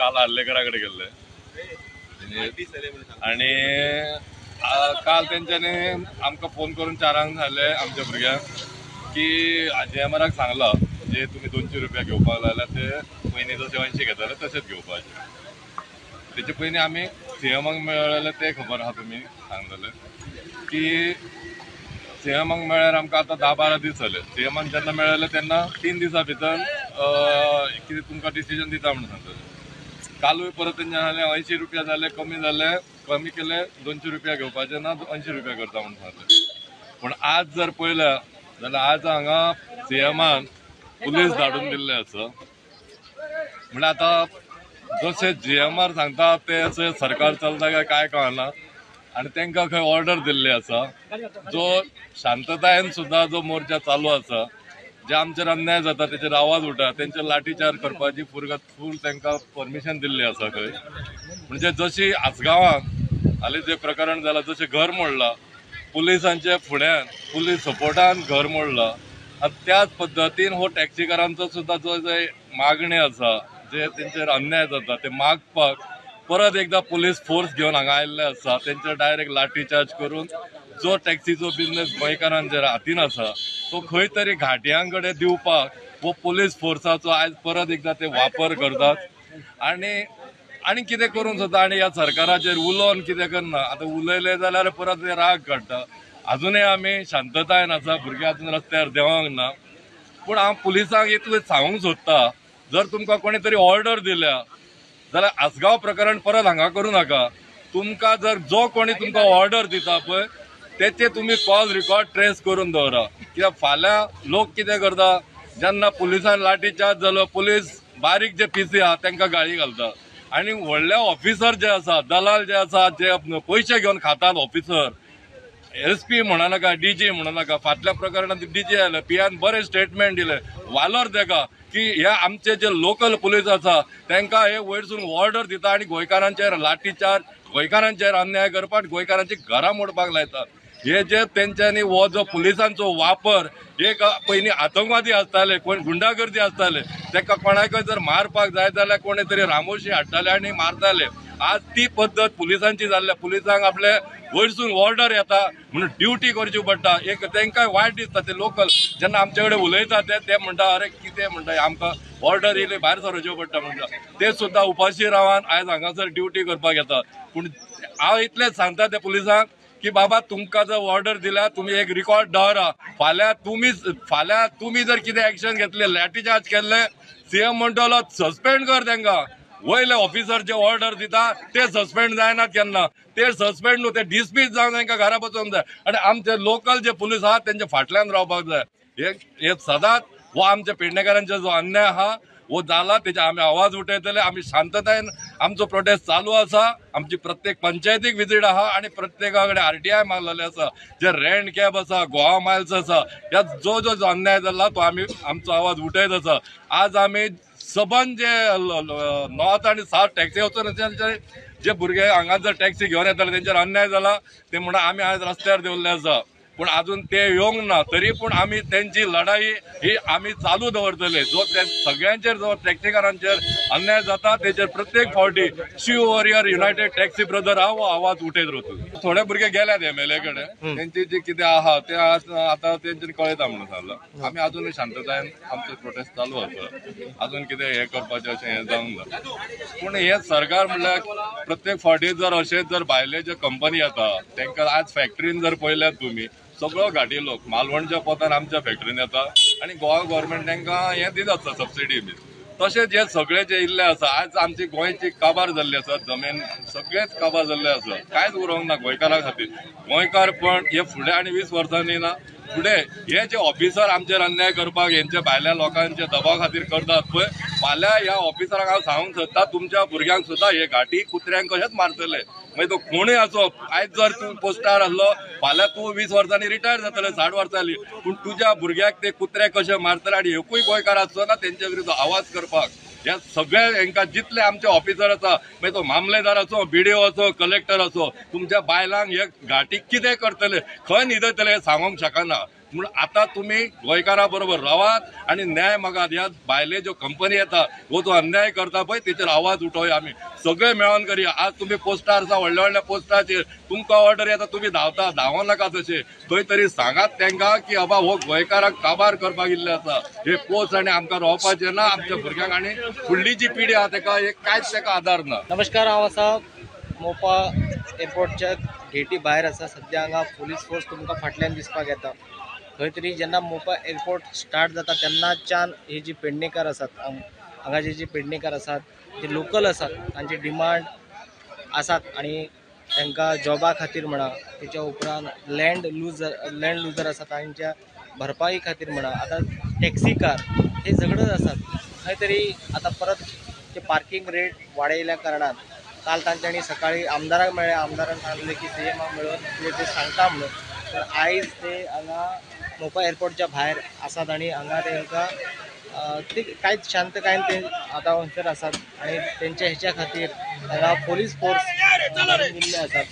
काल आर्लेकरा कडेन गेल्ले आनी काल तेंच्यांनी आमकां फोन करून 4 जाले आमच्या भुरग्यांक की जीएमआराक सांगलां जे तुमी 200 रुपया घेवपाक जाल्यार ते पयलीं जशें 80 घेताले तशेंच घेवपाचे. तेचे पयलीं आमी सीएमाक मेळ्ळें तें खबर आहा तुमी सांगलेलें की सीएमाक मेळ्ळ्यार आमकां आतां 10-12 दीस जाले. सीएमान जेन्ना मेळ्ळें तेन्ना 3 दिसां भितर कितें तुमकां डिसिजन दिता म्हणून सांगतलें. कालूय परत तेंच्या सांगलें 80 रुपया जाले कमी जाले कमी केले 200 रुपया घेवपाचे ना 80 रुपया करता म्हणून सांगलें. पूण आज जर पळयल्या जाल्यार आज हांगा सीएमान पुलीस धाडून दिल्ले आसा. म्हणल्यार आतां जशें जीएमआर सांगता ते अशें सरकार चलता काय काय कळना आनी तांकां खंय ऑर्डर दिल्ली आसा. जो शांततायेन सुद्दां जो मोर्चा चालू आसा जे आमचेर अन्याय जाता तेचेर आवाज उठा तेंचेर लाठीचार्ज करपाची फूल तांकां परमिशन दिल्ली आसा खंय. म्हणजे जशी आसगांवांत हालीं जें प्रकरण जालां जशें घर मोडलां पुलिसांच्या फुड्यान पुलीस सपोर्टान घर मोडलां आनी त्याच पद्दतीन हो टॅक्सीकारांचो सुद्दां जो जे मागणी आसा जे तेंचेर अन्याय जाता ते मागपाक परत एकदां पुलीस फोर्स घेवन हांगा आयिल्ले आसा. तेंचेर डायरेक्ट लाठीचार्ज करून जो टॅक्सीचो बिजनेस गोंयकारांच्या हातीन आसा तो खंय तरी घाटयां कडेन दिवपाक हो पुलीस फोर्साचो आयज परत एकदां ते वापर करतात. आनी आनी कितें करूंक सोदता आनी ह्या सरकाराचेर उलोवन कितें करना. आतां उलयले जाल्यार परत ते राग काडटा. अजुनूय आमी शांततायेन आसा, भुरगे अजून रस्त्यार देंवोंक ना. पूण हांव पुलिसांक इतलें सांगूंक सोदता जर तुमकां कोणी तरी ऑर्डर दिल्या जाल्यार आसगांव प्रकरण परत हांगा करूं नाका. तुमकां जर जो कोणी तुमकां ऑर्डर दिता पळय तेचे तुमी कॉल रिकॉर्ड ट्रेस करून दवरा. कित्याक फाल्यां लोक कितें करता जेन्ना पुलिसान लाठीचार्ज जालो पुलीस बारीक जे पीसी आहा तांकां गाळी घालता आनी व्हडले ऑफिसर जे आसा दलाल जे आसा जे पयशे घेवन खातात ऑफिसर एसपी म्हणा नाका डीजी म्हणा नाका. फाटल्या प्रकरणांत डीजी आयले पीआन बरें स्टेटमेंट दिलें वालोर तेका की हे आमचे जे लोकल पुलीस आसा तांकां हे वयरसून ऑर्डर दिता आनी गोंयकारांचेर लाठीचार्ज गोंयकारांचेर अन्याय करपाक गोंयकारांची घरां मोडपाक लायतात. हे जे तेंच्यांनी हो जो पुलिसांचो वापर एक पयलीं आतंकवादी आसताले कोण गुंडागर्दी आसताले ताका कोणाकय जर मारपाक जाय जाल्यार कोणे तरी रामोशी हाडटाले आनी मारताले. आज ती पद्दत पुलिसांची जाल्ल्या. पुलिसांक आपले वयरसून ऑर्डर येता म्हणून ड्युटी करची पडटा. एक तांकां वायट दिसता ते लोकल जेन्ना आमचे कडेन उलयता ते म्हणटा अरे कितें म्हणटा आमकां ऑर्डर येयली भायर सरच्यो पडटा म्हणटा. ते सुद्दां उपाशी रावन आयज हांगासर ड्युटी करपाक येता. पूण हांव इतलेंच सांगता त्या पुलिसांक की बाबा तुमकां जर ऑर्डर दिल्या तुमी एक रिकॉर्ड दवरा. फाल्यां तुमी जर कितें एक्शन घेतलें लाठीचार्ज केल्लें सीएम म्हणटलो सस्पेंड कर तांकां. वयले ऑफिसर जे ऑर्डर दिता ते सस्पेंड जायनात केन्ना, ते सस्पेंड न्हू ते डिसमीस जावन तांकां घरा बसोवंक जाय आनी आमचे लोकल जे पुलीस आहा तेंच्या फाटल्यान रावपाक जाय. हे सदांच हो आमच्या पेडणेकारांचो जो अन्याय आहा हो जाला तेजे आमी आवाज उठयतले. आमी शांततायेन आमचो प्रोटेस्ट चालू आसा. आमची प्रत्येक पंचायतीक विजीट आहा आनी प्रत्येका कडेन आरटीआय मारलेले आसा. जे रेंट कॅब आसा गोवा मायल्स आसा ह्या जो जो अन्याय जाला तो आमी आमचो आवाज उठयत आसा. आज आमी सबंद जे नॉर्थ आनी सावथ टॅक्सी वचून जे भुरगे हांगा जर टॅक्सी घेवन येताले तेंचेर अन्याय जाला ते म्हणून आमी आज रस्त्यार देंवल्ले आसा. पूण अजून ते येवंक ना तरी पूण आमी तेंची लढाई ही आमी चालू दवरतले. जो ते सगळ्यांचेर जो टॅक्सीकारांचेर अन्याय जाता तेचेर प्रत्येक फावटी Shiv warrior united taxi brother हा हो आवाज उठयत रावतलो. थोडे भुरगे गेल्यात एमएलए कडेन तेंची जी कितें आहा ते आतां तेंच्यांनी कळयता म्हणून सांगलां. आमी अजूनय शांततायेन आमचो प्रोटेस्ट चालू आसा. अजून कितें हें करपाचें अशें हें जावंक ना. पूण हें सरकार म्हणल्यार प्रत्येक फावटी जर अशेंच जर भायले जे कंपनी येता तांकां आज फॅक्टरीन जर पळयल्यात तुमी सगळो घाटी लोक मालवणच्या पोतान आमच्या फॅक्टरीन येता आनी गोवा गव्हर्मेंट तांकां हें दित आसता सबसिडी बी. तशेंच हे सगळे जे इल्ले आसा आज आमची गोंयची काबार जाल्ली आसा जमीन सगळेच काबार जाल्ले आसा. कांयच उरोंक ना गोंयकारां खातीर. गोंयकार पण हे फुडें आनी 20 वर्सांनी ना फुडें हे जे ऑफिसर आमचेर अन्याय करपाक हेंच्या भायल्या लोकांच्या दबाव खातीर करतात पळय फाल्यां ह्या ऑफिसरांक हांव सांगूंक सोदता तुमच्या भुरग्यांक सुद्दां हे घाटी कुत्र्यांक कशेंच मारतले. मागीर तो कोणूय आसो आयज जर तूं पोस्टार आसलो फाल्यां तूं 20 वर्सांनी रिटायर जातले 60 वर्सांनी पूण तुज्या भुरग्याक ते कुत्रे कशे मारतले आनी एकूय गोंयकार आसचो ना तेंच्या विरुद्ध आवाज करपाक. ह्या सगळ्या हेंकां जितले आमचे ऑफिसर आसा मागीर तो मामलेदार आसो बीडीओ आसो कलेक्टर आसो तुमच्या बायलांक हे घाटी कितें करतले खंय न्हिदयतले हें सांगूंक शकना. म्हूण आतां तुमी गोंयकारा बरोबर रावात आनी न्याय मागात. ह्या भायले ज्यो कंपनी येता हो जो अन्याय करता पळय तेचेर आवाज उठोवया आमी सगळे मेळोन करया. आज तुमी पोस्टार आसा, व्हडल्या व्हडल्या पोस्टाचेर तुमकां ऑर्डर येता, तुमी धांवता, धांवो नाका तशें. खंय तरी सांगात तांकां की बाबा हो गोंयकाराक काबार करपाक इल्ले आसा हे पोस्ट आनी आमकां रावपाचें ना, आमच्या भुरग्यांक आनी फुडली जी पिढी आसा ताका एक कांयच ताका आदार ना. नमस्कार, हांव आसा मोपा एअरपोर्टच्या गेटी भायर आसा. सद्या हांगा पोलीस फोर्स तुमकां फाटल्यान दिसपाक येता. खंय तरी जेन्ना मोपा एअरपोर्ट स्टार्ट जाता तेन्नाच्यान ही जी पेडणेकार आसात, हांगाचे जे पेडणेकार आसात जे लोकल आसात तांचे डिमांड आसात आनी तांकां जॉबा खातीर म्हणा, तेच्या उपरांत लँड लुजर आसा तांच्या भरपाई खातीर म्हणा, आतां टॅक्सी कार हे झगडत आसात. खंय तरी आतां परत ते पार्किंग रेट वाडयल्या कारणान काल तांच्यांनी सकाळी आमदाराक मेळ्ळे, आमदारान सांगलें की सीएमाक मेळून कितें ते सांगता म्हणून. पण आयज ते हांगा मोपा एअरपोर्टच्या भायर आसात आनी हांगा तांकां ते कांयच शांतकायेन ते आतां हंसर आसात आनी तेंच्या हेच्या खातीर हांगा पोलीस फोर्स दिल्ले आसात.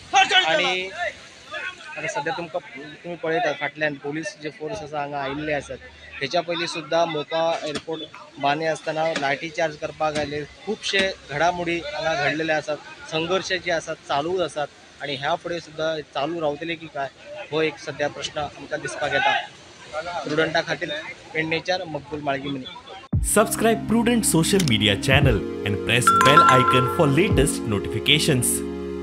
आनी आतां सद्या तुमकां तुमी पळयतात फाटल्यान पोलीस जे फोर्स आसा हांगा आयिल्ले आसात. हेच्या पयलीं सुद्दां मोपा एअरपोर्ट बांदी आसतना लाठी चार्ज करपाक आयले, खुबशे घडामोडी हांगा घडलेले आसात, संघर्श जे आसात चालूच आसात आनी ह्या फुडें सुद्दां चालू रावतले की काय हो एक सद्या प्रश्न आमकां दिसपाक येता. प्रुडंटा खातीर पेडणेच्यान Maqbool Malgimani. Subscribe Prudent social media channel and press bell icon for latest notifications.